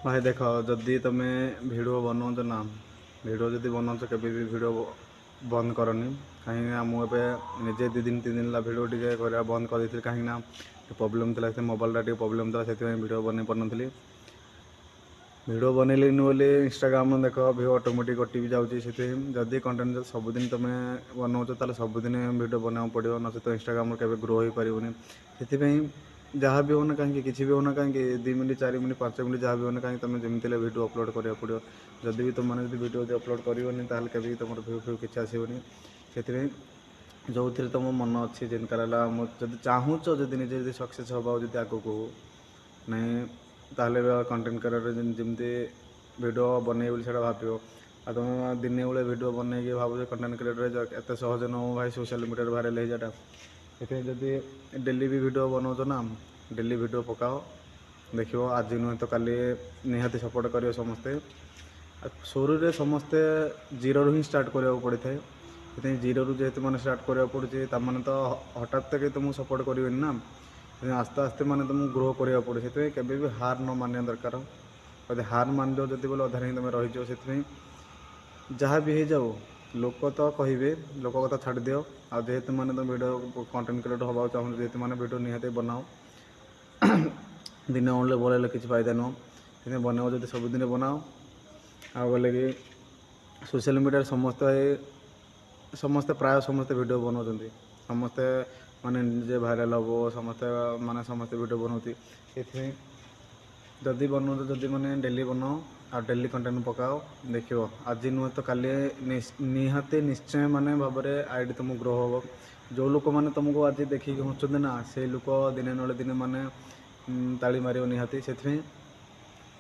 ଭାଇ ଦେଖ, ଯଦି ତୁମେ ଭିଡ଼ିଓ ବନଉଛ ନା, ଭିଡ଼ିଓ ଯଦି ବନଉଛ, କେବେ ବି ଭିଡ଼ିଓ ବନ୍ଦ କରନି। କାହିଁକିନା ମୁଁ ଏବେ ନିଜେ 2 ଦିନ 3 ଦିନ ହେଲା ଭିଡ଼ିଓ ଟିକେ କରିବା ବନ୍ଦ କରିଦେଇଥିଲି, କାହିଁକିନା ଟିକେ ପ୍ରୋବ୍ଲେମ୍ ଥିଲା। ସେ ମୋବାଇଲଟା ଟିକେ ପ୍ରୋବ୍ଲେମ୍ ଥିଲା, ସେଥିପାଇଁ ଭିଡ଼ିଓ ବନେଇ ପାରୁନଥିଲି। ଭିଡ଼ିଓ ବନେଇଲିନି ବୋଲି ଇନଷ୍ଟାଗ୍ରାମ ଦେଖ ଭିଉ ଅଟୋମେଟିକ୍ କଟି ବି ଯାଉଛି। ସେଥିପାଇଁ ଯଦି କଣ୍ଟେଣ୍ଟ ଯଦି ସବୁଦିନ ତୁମେ ବନଉଛ, ତାହେଲେ ସବୁଦିନ ଭିଡ଼ିଓ ବନେଇବାକୁ ପଡ଼ିବ, ନଚେତ ଇନଷ୍ଟାଗ୍ରାମରେ କେବେ ଗ୍ରୋ ହେଇପାରିବନି। ସେଥିପାଇଁ ଯାହା ବି ହେଉନା କାହିଁକି, କିଛି ବି ହେଉନା କାହିଁକି, 2 ମିନିଟ୍, 4 ମିନିଟ୍, 5 ମିନିଟ୍, ଯାହା ବି ହେଉନା କାହିଁକି, ତୁମେ ଯେମିତି ହେଲେ ଭିଡ଼ିଓ ଅପଲୋଡ଼ କରିବାକୁ ପଡ଼ିବ। ଯଦି ବି ତୁମମାନେ ଯଦି ଭିଡ଼ିଓ ଯଦି ଅପଲୋଡ଼ କରିବନି, ତାହେଲେ କେବେ ବି ତୁମର ଭିଉ ଫିଉ କିଛି ଆସିବନି। ସେଥିପାଇଁ ଯେଉଁଥିରେ ତୁମ ମନ ଅଛି, ଯେମିତି ହେଲା ମୁଁ ଯଦି ଚାହୁଁଛ, ଯଦି ନିଜେ ଯଦି ସକ୍ସେସ୍ ହେବାକୁ ଯଦି ଆଗକୁ ନାଇଁ, ତାହେଲେ କଣ୍ଟେଣ୍ଟ କ୍ରିଏଟର୍ ଯେମିତି ଭିଡ଼ିଓ ବନେଇବ ବୋଲି ସେଇଟା ଭାବିବ। ଆଉ ତୁମେ ଦିନେ ବେଳେ ଭିଡ଼ିଓ ବନେଇକି ଭାବୁଛ କଣ୍ଟେଣ୍ଟ କ୍ରିଏଟର୍, ଏତେ ସହଜ ନୁହଁ ଭାଇ ସୋସିଆଲ୍ ମିଡ଼ିଆରେ ଭାଇରାଲ୍ ହେଇଯିବାଟା। ସେଥିପାଇଁ ଯଦି ଡେଲି ବି ଭିଡ଼ିଓ ବନଉଛ ନା, ଡେଲି ଭିଡ଼ିଓ ପକାଅ, ଦେଖିବ ଆଜି ନୁହେଁ ତ କାଲି ନିହାତି ସପୋର୍ଟ କରିବେ ସମସ୍ତେ। ଆଉ ଶୁରୁରେ ସମସ୍ତେ ଜିରୋରୁ ହିଁ ଷ୍ଟାର୍ଟ କରିବାକୁ ପଡ଼ିଥାଏ। ସେଥିପାଇଁ ଜିରୋରୁ ଯେହେତୁ ମାନେ ଷ୍ଟାର୍ଟ କରିବାକୁ ପଡ଼ୁଛି, ତାମାନେ ତ ହଠାତ୍ ତ କେହି ତୁମକୁ ସପୋର୍ଟ କରିବେନି ନା। ସେଥିପାଇଁ ଆସ୍ତେ ଆସ୍ତେ ମାନେ ତୁମକୁ ଗ୍ରୋ କରିବାକୁ ପଡ଼ିବ। ସେଥିପାଇଁ କେବେ ବି ହାର ନ ମାନିବା ଦରକାର। ଯଦି ହାର ମାନିଦେବ ଯଦି ବୋଲେ, ଅଧାରେ ହିଁ ତୁମେ ରହିଯିବ। ସେଥିପାଇଁ ଯାହା ବି ହେଇଯାଉ, ଲୋକ ତ କହିବେ, ଲୋକ କଥା ଛାଡ଼ିଦିଅ। ଆଉ ଯେହେତୁ ମାନେ ତୁମେ ଭିଡ଼ିଓ କଣ୍ଟେଣ୍ଟ କ୍ରିଏଟର୍ ହେବାକୁ ଚାହୁଁଛ, ଯେହେତୁ ମାନେ ଭିଡ଼ିଓ ନିହାତି ବନାଅ। ଦିନେ ଅଧେ ବନେଇଲେ କିଛି ଫାଇଦା ନୁହଁ। ସେଥିପାଇଁ ବନେଇବ ଯଦି ସବୁଦିନ ବନାଅ। ଆଉ ବୋଲେ କି ସୋସିଆଲ୍ ମିଡ଼ିଆରେ ସମସ୍ତେ ସମସ୍ତେ ପ୍ରାୟ ସମସ୍ତେ ଭିଡ଼ିଓ ବନାଉଛନ୍ତି। ସମସ୍ତେ ମାନେ ନିଜେ ଭାଇରାଲ୍ ହେବ, ସମସ୍ତେ ମାନେ ସମସ୍ତେ ଭିଡ଼ିଓ ବନାଉଛି। ସେଥିପାଇଁ ଯଦି ବନଉଛ, ଯଦି ମାନେ ଡେଲି ବନାଅ ଆଉ ଡେଲି କଣ୍ଟେଣ୍ଟ ପକାଅ, ଦେଖିବ ଆଜି ନୁହେଁ ତ କାଲି ନିହାତି ନିଶ୍ଚୟ ମାନେ ଭାବରେ ଆଇଡ଼ି ତୁମକୁ ଗ୍ରୋ ହେବ। ଯେଉଁ ଲୋକମାନେ ତୁମକୁ ଆଜି ଦେଖିକି ହସୁଛନ୍ତି ନା, ସେଇ ଲୋକ ଦିନେ ନହେଲେ ଦିନେ ମାନେ ତାଳି ମାରିବ ନିହାତି। ସେଥିପାଇଁ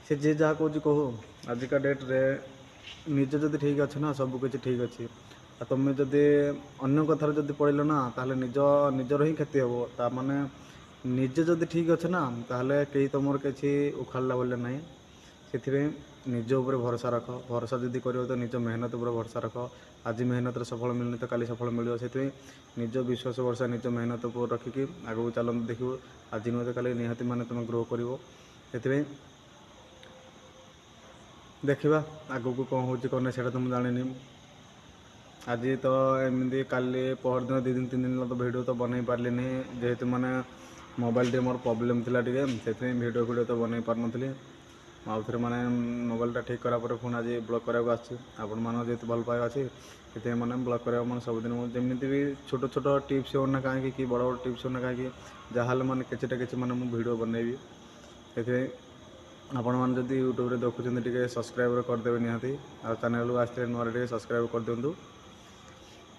ସେ ଯିଏ ଯାହା କହୁଛି କହୁ, ଆଜିକା ଡେଟ୍ରେ ନିଜେ ଯଦି ଠିକ୍ ଅଛି ନା, ସବୁ କିଛି ଠିକ୍ ଅଛି। ଆଉ ତୁମେ ଯଦି ଅନ୍ୟ କଥାରେ ଯଦି ପଡ଼ିଲ ନା, ତାହେଲେ ନିଜର ହିଁ କ୍ଷତି ହେବ। ତା ମାନେ ନିଜେ ଯଦି ଠିକ୍ ଅଛି ନା, ତାହେଲେ କେହି ତୁମର କିଛି ଉଖାଡ଼ିଲା ଭଳିଆ ନାହିଁ। ସେଥିପାଇଁ ନିଜ ଉପରେ ଭରସା ରଖ। ଭରସା ଯଦି କରିବ ତ ନିଜ ମେହନତ ଉପରେ ଭରସା ରଖ। ଆଜି ମେହନତରେ ସଫଳ ମିଳୁନି ତ କାଲି ସଫଳ ମିଳିବ। ସେଥିପାଇଁ ନିଜ ବିଶ୍ୱାସ ଭରସା ନିଜ ମେହନତ ଉପରେ ରଖିକି ଆଗକୁ ଚାଲନ୍ତୁ। ଦେଖିବ ଆଜି ନୁହେଁ ତ କାଲି ନିହାତି ମାନେ ତୁମେ ଗ୍ରୋ କରିବ। ସେଥିପାଇଁ ଦେଖିବା ଆଗକୁ କ'ଣ ହେଉଛି କ'ଣ ନାହିଁ, ସେଇଟା ତ ମୁଁ ଜାଣିନି। ଆଜି ତ ଏମିତି, କାଲି ପହରଦିନ 2 ଦିନ 3 ଦିନ ହେଲା ତ ଭିଡ଼ିଓ ତ ବନେଇ ପାରିଲିନି, ଯେହେତୁ ମାନେ ମୋବାଇଲ ଟିକେ ମୋର ପ୍ରୋବ୍ଲେମ୍ ଥିଲା ଟିକେ, ସେଥିପାଇଁ ଭିଡ଼ିଓ ଫିଡ଼ିଓ ତ ବନେଇ ପାରୁନଥିଲି। ଆଉ ଥରେ ମାନେ ମୋବାଇଲଟା ଠିକ୍ କଲା ପରେ ପୁଣି ଆଜି ବ୍ଲଗ୍ କରିବାକୁ ଆସିଛି। ଆପଣମାନଙ୍କ ଯେହେତୁ ଭଲ ପାଇବା ଅଛି, ସେଥିପାଇଁ ମାନେ ବ୍ଲଗ୍ କରିବାକୁ ମାନେ ସବୁଦିନ ମୁଁ ଯେମିତି ବି ଛୋଟ ଛୋଟ ଟିପ୍ସ ହେଉ ନା କାହିଁକି କି ବଡ଼ ବଡ଼ ଟିପ୍ସ ହେଉ ନା କାହିଁକି, ଯାହାହେଲେ ମାନେ କିଛିଟା କିଛି ମାନେ ମୁଁ ଭିଡ଼ିଓ ବନେଇବି। ସେଥିପାଇଁ ଆପଣମାନେ ଯଦି ୟୁଟ୍ୟୁବରେ ଦେଖୁଛନ୍ତି, ଟିକେ ସବସ୍କ୍ରାଇବ୍ କରିଦେବେ ନିହାତି। ଆଉ ଚ୍ୟାନେଲକୁ ଆସିଥିଲେ ନୂଆରେ, ଟିକେ ସବସ୍କ୍ରାଇବ୍ କରିଦିଅନ୍ତୁ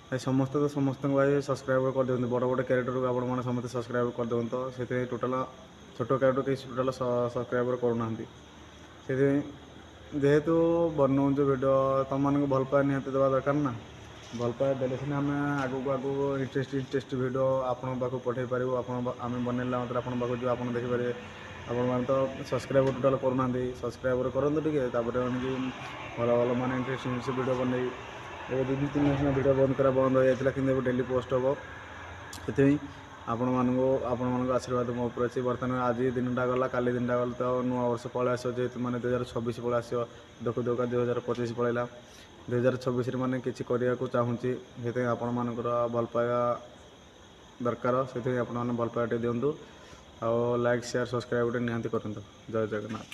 ଭାଇ। ସମସ୍ତେ ତ ସମସ୍ତଙ୍କୁ ଭାଇ ସବସ୍କ୍ରାଇବ୍ କରିଦିଅନ୍ତୁ। ବଡ଼ ବଡ଼ କ୍ୟାରେକ୍ଟରକୁ ଆପଣମାନେ ସମସ୍ତେ ସବସ୍କ୍ରାଇବ୍ କରିଦିଅନ୍ତୁ। ସେଥିପାଇଁ ଟୋଟାଲ୍ ଛୋଟ କ୍ୟାରେକ୍ଟର କେହି ଟୋଟାଲ୍ ସବସ୍କ୍ରାଇବ୍ କରୁନାହାନ୍ତି। ସେଥିପାଇଁ ଯେହେତୁ ବନଉଛୁ ଭିଡ଼ିଓ, ତୁମମାନଙ୍କୁ ଭଲ ପାଇବା ନିହାତି ଦେବା ଦରକାର ନା। ଭଲ ପାଇବା ଦେଲେ ସିନା ଆମେ ଆଗକୁ ଆଗକୁ ଇଣ୍ଟରେଷ୍ଟ ଇଣ୍ଟରେଷ୍ଟ ଭିଡ଼ିଓ ଆପଣଙ୍କ ପାଖକୁ ପଠାଇ ପାରିବୁ। ଆପଣ ଆମେ ବନେଇଲା ମାତ୍ରେ ଆପଣଙ୍କ ପାଖକୁ ଯିବ, ଆପଣ ଦେଖିପାରିବେ। ଆପଣମାନେ ତ ସବସ୍କ୍ରାଇବ୍ ଟୋଟାଲ୍ କରୁନାହାନ୍ତି। ସବସ୍କ୍ରାଇବ୍ କରନ୍ତୁ ଟିକେ, ତାପରେ ଆଣିକି ଭଲ ଭଲ ମାନେ ଇଣ୍ଟରେଷ୍ଟ ଇଣ୍ଟରେଷ୍ଟ ଭିଡ଼ିଓ ବନେଇବି। ଏବେ 2 ଦିନ 3 ମାସ ଭିଡ଼ିଓ ବନ୍ଦ କରା ବନ୍ଦ ହୋଇଯାଇଥିଲା, କିନ୍ତୁ ଏବେ ଡେଲି ପୋଷ୍ଟ ହେବ। ସେଥିପାଇଁ ଆପଣମାନଙ୍କ ଆଶୀର୍ବାଦ ମୋ ଉପରେ ଅଛି। ବର୍ତ୍ତମାନ ଆଜି ଦିନଟା ଗଲା, କାଲି ଦିନଟା ଗଲା, ତ ନୂଆ ବର୍ଷ ପଳେଇ ଆସିବ। ଯେହେତୁ ମାନେ 2026 ପଳେଇ ଆସିବ। ଦେଖୁ ଦେଖୁ 2025 ପଳେଇଲା। 2026ରେ ମାନେ କିଛି କରିବାକୁ ଚାହୁଁଛି। ସେଥିପାଇଁ ଆପଣମାନଙ୍କର ଭଲ ପାଇବା ଦରକାର। ସେଥିପାଇଁ ଆପଣମାନେ ଭଲ ପାଇବା ଟିକେ ଦିଅନ୍ତୁ ଆଉ ଲାଇକ୍, ସେୟାର, ସବସ୍କ୍ରାଇବ୍ ଗୋଟେ ନିହାତି କରନ୍ତୁ। ଜୟ ଜଗନ୍ନାଥ।